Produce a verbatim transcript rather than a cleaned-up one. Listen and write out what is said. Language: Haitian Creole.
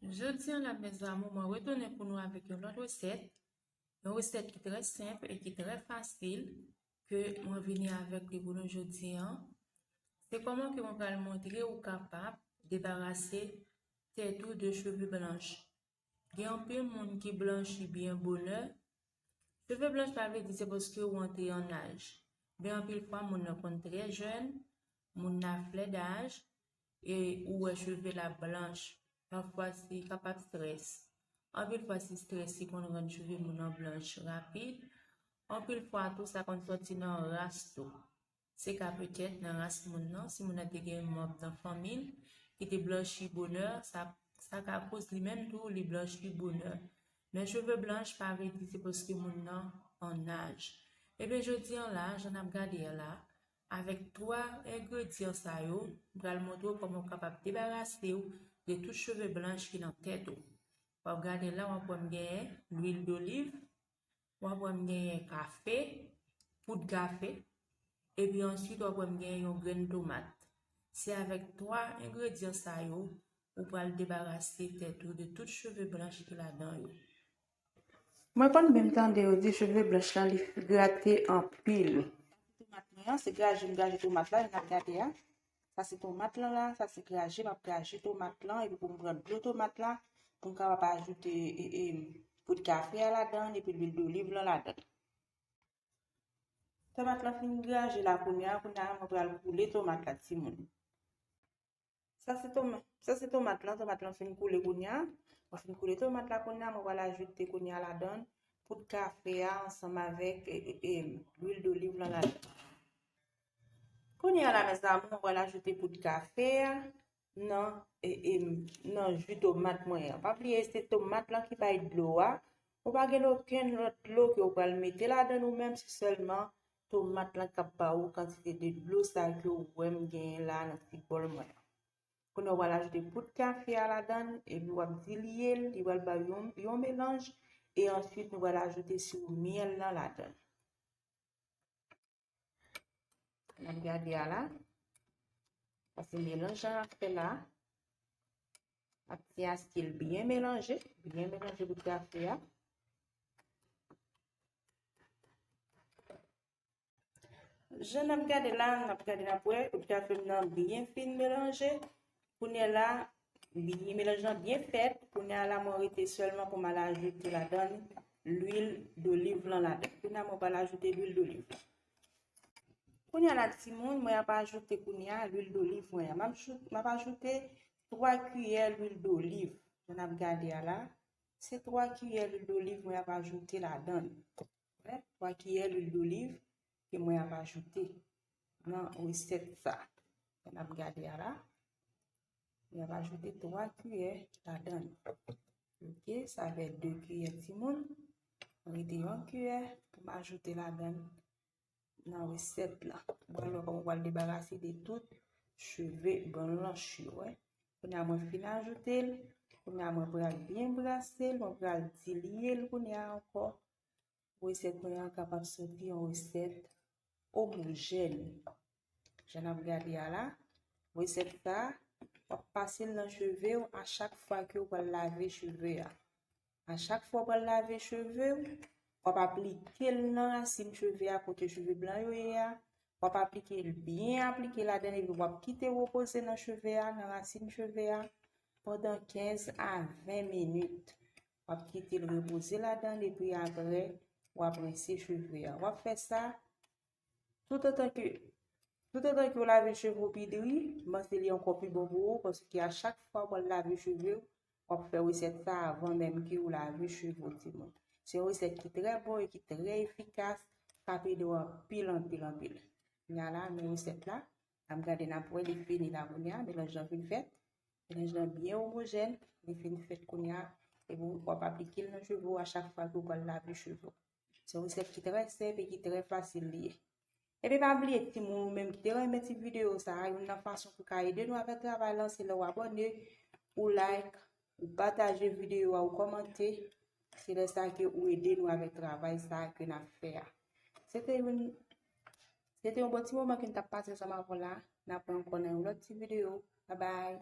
Jodi an la, mes amours, mwen retounen pou nou avèk yon lòt resèt. Yon resèt ki trè senp e ki trè fasil ke mwen vini avèk li pou nou jodi an. Se kòman ke mwen pral montre ou kapab debarase tèt ou de cheve blanch. Gen anpil moun ki blanchi byen bonè. Cheve blanch pa vle di se paske ou antre an aj. Men anpil fwa, moun nan konn trè jèn, moun nan flè daj, e ou wè cheve la blanch. Pafwa, se kapab strès. Anpil fwa, se strès ki konn rann cheve moun nan blanch rapid. Anpil fwa tou, sa konn sòti nan ras tou. Se ka petèt nan ras moun nan, si moun nan te gen manm nan fanmi l ki te blanchi bonè, sa, sa ka koz li menm tou, li blanchi bonè. Men cheve blanch pa vle di se paske moun nan an aj. Ebyen, jodi an la, jan n ap gade a la, avèk twa engredyan sa yo, m pral montre w kòman w kapab debarase w de tout cheve blanch ki nan tèt ou. W ap gade la, w ap wè m genyen lwil doliv, w ap wè m genyen kafe, poud kafe, epi answit w ap wè m genyen yon grenn tomat. Se avèk twa engredyan sa yo ou pral debarase tèt ou de tout cheve blanch ki ladan yo. Mwen konn menm tande yo di cheve blanch la li grate anpil. Tomat mwen an, se graje m graje tomat la, jan n ap gade a. Sa se tomat lan la, sa se graje, m ap graje tomat lan, epi pou m pran dlo tomat la, pou m kapab ajoute e, e, poud kafe a ladan, epi lwil doliv lan ladan. Tomat lan fin graje la kounye a, kounye a mwen pral koule tomat la timoun. Sa se tomat, sa se tomat lan, tomat lan fin koule kounye a. Mwen fin koule tomat la kounye a, mwen pral ajoute kounye a ladan poud kafe a ansanm avèk e, e, e, lwil doliv lan ladan. Kounye a la, mes amours, mwen pral ajoute poud kafe a nan, e, e, nan ji tomat mwen an. Pa bliye, se tomat lan ki bay dlo a. Ou pa gen okenn lòt dlo ke ou pral mete ladan ou menm, se sèlman tomat lan k ap ba ou kantite de dlo sa ke ou wè m genyen la nan ti bòl mwen an. Kounye a, ou pral ajoute poud kafe a ladan, epi w ap dilye l, li pral ba yon, yon melanj, e answit nou pral ajoute siwo myèl lan ladan. N ap gade a la. Sa se melanj an ap fè la. Ap ti aske l byen melanje, byen melanje poud kafe a. Jan n ap gade la, n ap gade n ap wè, poud kafe m nan byen fin melanje. Kounye a la, byen, melanj lan byen fèt. Kounye a la, mwen rete sèlman pou m al ajoute ladan lwil doliv lan ladan. Kounye a, mwen pral ajoute lwil doliv lan. Kounye a la, timoun, mwen ap ajoute kounye a lwil doliv mwen an. M ap jou-, m ap ajoute twa kiyè lwil doliv. Jan n ap gade a la, se twa kiyè lwil doliv mwen ap ajoute ladan. Wè, twa kiyè lwil doliv ke mwen ap ajoute nan resèt sa. Jan n ap gade a la, mwen ap ajoute twa kiyè ladan. Ok, sa fè de kiyè timoun. Mwen rete yon kiyè pou m ajoute ladan nan resèt la. Ou pral wè kòman ou pral debarase de tout cheve blanch yo, wè. Kounye a mwen fin ajoute l, kounye a mwen pral byen brase l, mwen pral dilye l kounye a ankò. Resèt mwen an kapab soti yon resèt omojèn. Jan n ap gade a la, resèt sa, w ap pase l nan cheve w a chak fwa ke w pral lave cheve a. A chak fwa w pral lave cheve w, w ap aplike l nan rasin cheve a kote cheve blan yo ye a. W ap aplike l byen aplike ladan l epi w ap kite l repoze nan cheve a, nan rasin cheve a, pandan kenz a ven minit. W ap kite l repoze ladan l epi apre, w ap rense cheve a. W ap fè sa toutotan ke, toutotan ke w lave cheve w pi dri, m panse li ankò pi bon pou ou, paske a chak fwa w pral lave cheve w, w ap fè resèt sa avan menm ke w lave cheve w, timoun. Se yon resèt ki trè bon e ki trè efikas, k ap ede w anpil, anpil, anpil. Kounye a la, men resèt la, n ap gade, n ap wè li fini la kounye a, melanj lan fin fèt. Melanj lan byen omojèn, li fin fèt kounye a, epi w ap aplike l nan cheve w a chak fwa ke w pral lave cheve w. Se yon resèt ki trè senp e ki trè fasil li ye. Epi pa bliye, timoun, ou menm ki te renmen ti videyo sa a, youn nan fason pou w ka ede nou avèk travay lan, se lè w abòne, ou like, ou pataje videyo a, ou kòmante. Se lè sa ke ou ede nou avèk travay sa a ke n ap fè a. Se te youn, se te yon bon ti moman ke n t ap pase ansanm avè w la. N ap wè ankò nan yon lòt ti videyo. Babay!